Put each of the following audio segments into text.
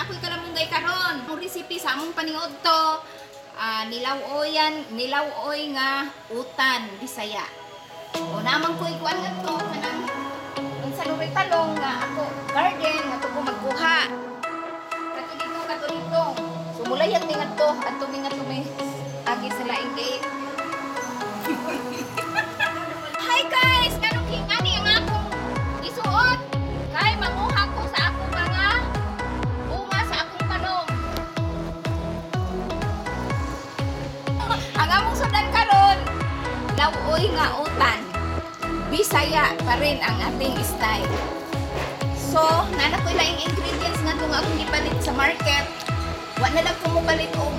Ako'y kalamunggay karon. Ang recipe sa among paniudto, nilaw-oyan, nilaw-oy nga utan Bisaya. O naman ko ikuan ngadto kanang unsa nuri talong nga ako garden nga ko magkuha. Kato dito, kato dito. So mulayag mi ngadto, adto mi ngadto mi agi sa laing gate. Hi guys, kanong kingani ang akong isuot? Kay manguha ko sa akong mga bunga sa akong talong. Ang among sudan karon, law-oy nga utan. Bisaya pa rin ang ating style. So, nana ko'y laing ingredients nga itong akong gipalit sa market. Wa na lang ko mopalit og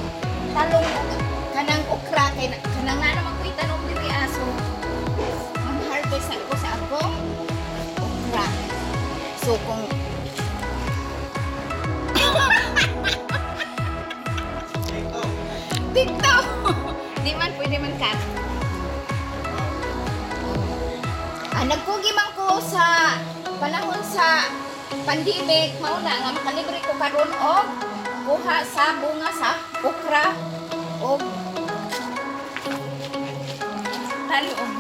talong og kanang okra kay kanang na naman ko'y tanom diri ah. So, mag-harvest ako sa akong okra. So, kung TikTok! Di man, pwede man cut. Nagkugi man ko sa panahon sa pandemic, mao na nga makalibre ko karon og kuha sa bunga sa okra og talong.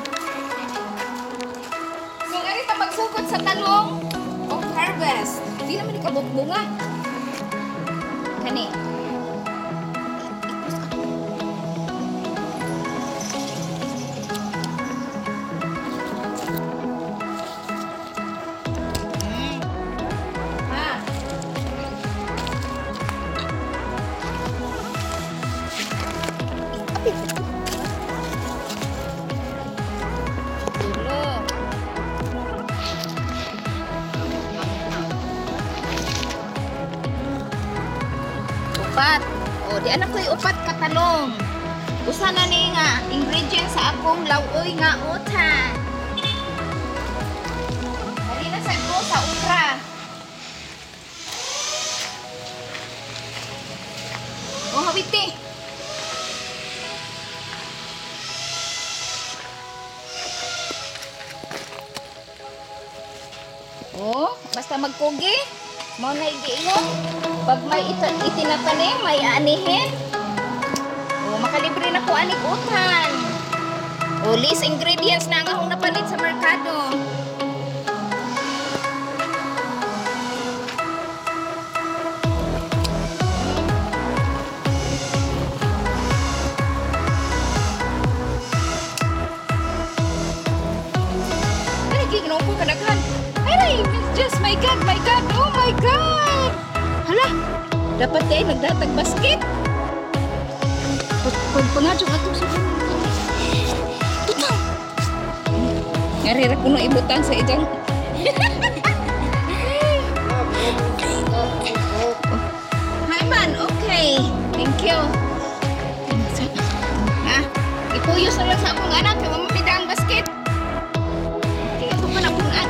So ngari ta magsugod sa talong og harvest. Di naman ni kabuk bunga. Kani. Ha. Apit. Tulo. Upat. O, di anak ko'y upat katalong. Usa na ni nga ingredient sa akong law-oy nga utan. Dali na sa ko sa okra. O, hawiti. O, basta magkugi. Mao na giingon. Pag may itinatanim, may aanihin. O, makalibre na ko anig utan. O, list ingredients na ang akong napalit sa merkado. Ay, nagiginaw ko kadaghan. Ay, just my God, my God, oh my God! Hala, dapat kayo nagdatag basket. Pagpangadyo ka itong sa butang. Ngarira kuno ibutang sa ijang. Hi man, okay. Thank you. Ha? Ipuyos na lang sa akong anak kay mamamida ang basket. Okay, ito pa na punan.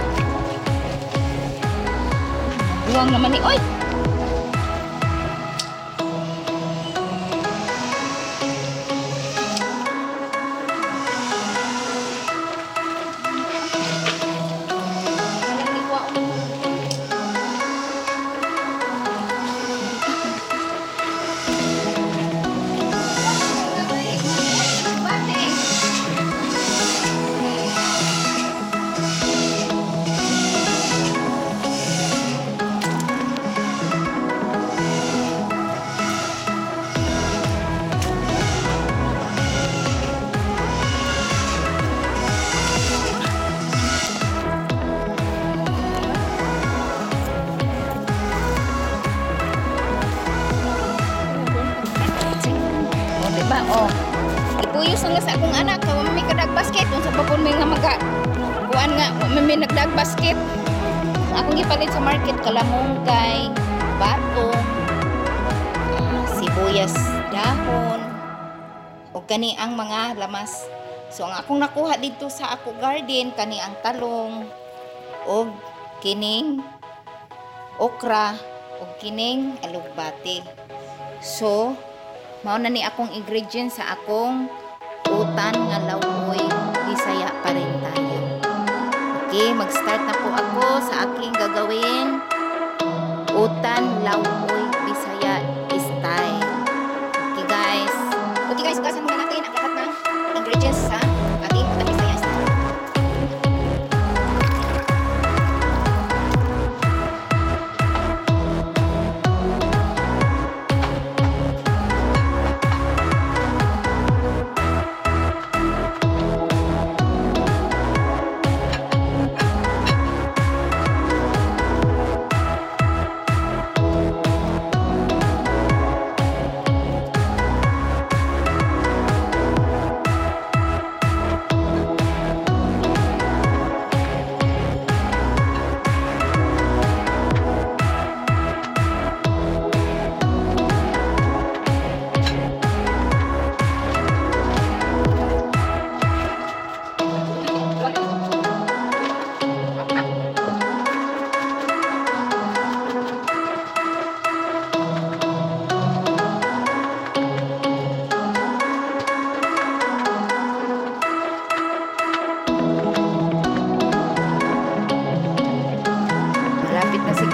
Buwang naman ni oy. O, diba? O. Ipuyos na nga sa akong anak. Kaya may kadag basket. Unsa pa po may nga maga. Kuan nga, may nagdag basket. Akong gipalit sa market, kalamunggay, batong, sibuyas, dahon, o kani ang mga lamas. So, ang akong nakuha dito sa ako garden, kani ang talong, og kining okra, og kining alugbati. So, mao na ni akong ingredient sa akong utan nga law-oy Bisaya pa rin tayo. Okay, mag-start na po ako sa aking gagawin. Utan law-oy.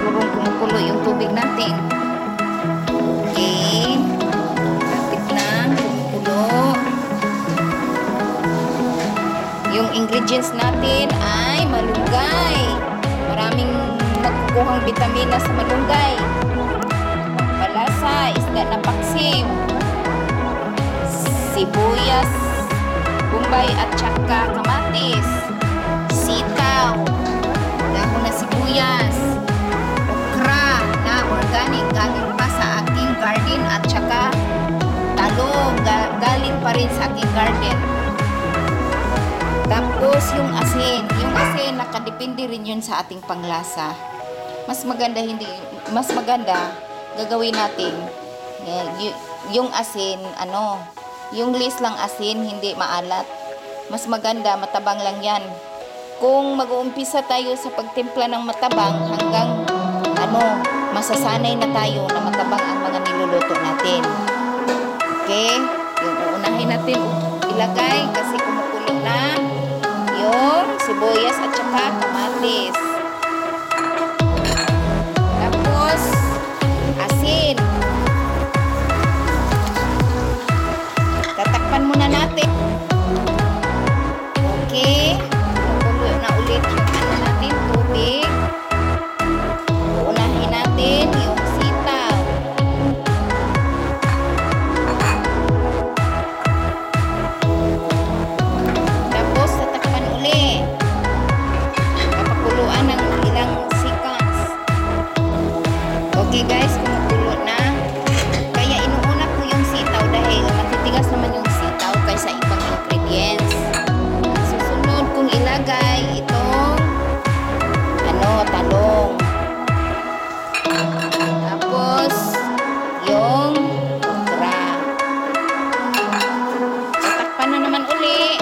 sigurong kumukulo yung tubig natin. Okay. Lapit na, kumukulo. Yung ingredients natin ay malunggay. Maraming makukuhang bitamina sa malunggay. Palasa, isda na paksiw, sibuyas, bombay at saka kamatis, sitaw, dahon na sibuyas, okra na organic galing pa sa aking garden at saka talong galing pa rin sa aking garden. Tapos yung asin, nakadepende rin yun sa ating panglasa. Mas maganda hindi mas maganda gagawin natin eh, yung asin ano, yung list lang asin, hindi maalat. Mas maganda matabang lang yan. Kung mag-uumpisa tayo sa pagtimpla ng matabang hanggang ano, masasanay na tayo na matabang ang mga niluluto natin. Okay? Yung uunahin natin ilagay kasi kumukulo na yung sibuyas at saka kamatis. Tapos, asin. Tatakpan muna natin. Okay. Kumukulo na ulit yung ano natin, tubig. Uunahin natin yung sitaw. Tapos, tatakpan uli. Papakuluan ng ilang seconds. Okay guys, kumukulo na. Kaya inuuna ko yung sitaw dahil matitigas naman yung sitaw kaysa ibang ingredients. Susunod kong ilagay itong ano, talong. Tapos, yung okra. Tatakpan na naman uli.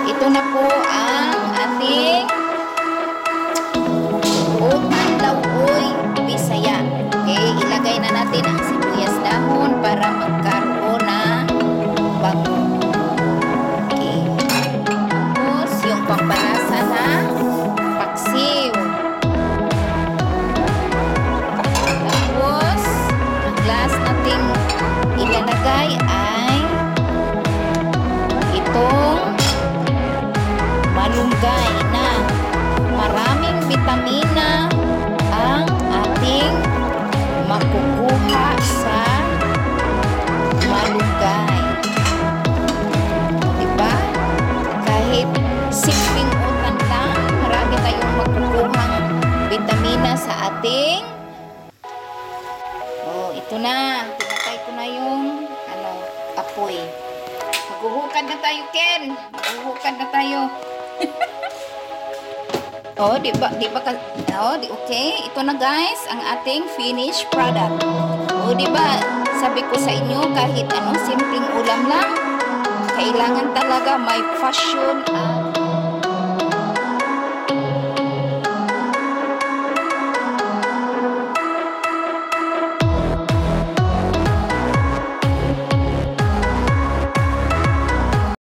Ito na po ang ating utan lauoy Bisaya. Okay, ilagay na natin ang sibuyas dahon para magkaroon ng bango. Okay. Tapos, yung pampalasa na paksiw. Tapos, ang last nating ilalagay ay itong malunggay na maraming bitamina ang ating makukuha sa malunggay. Diba? Kahit simpleng utan lang, marami tayong makukuhang bitamina sa ating. Oh, ito na. Pinatay ko na yung ano, apoy. Maghuhukad na tayo, Ken. Maghuhukad na tayo. Oh, di ba oh, di okay. Ito na guys, ang ating finished product. Oh, di ba? Sabi ko sa inyo, kahit ano, simpleng ulam lang, kailangan talaga may passion at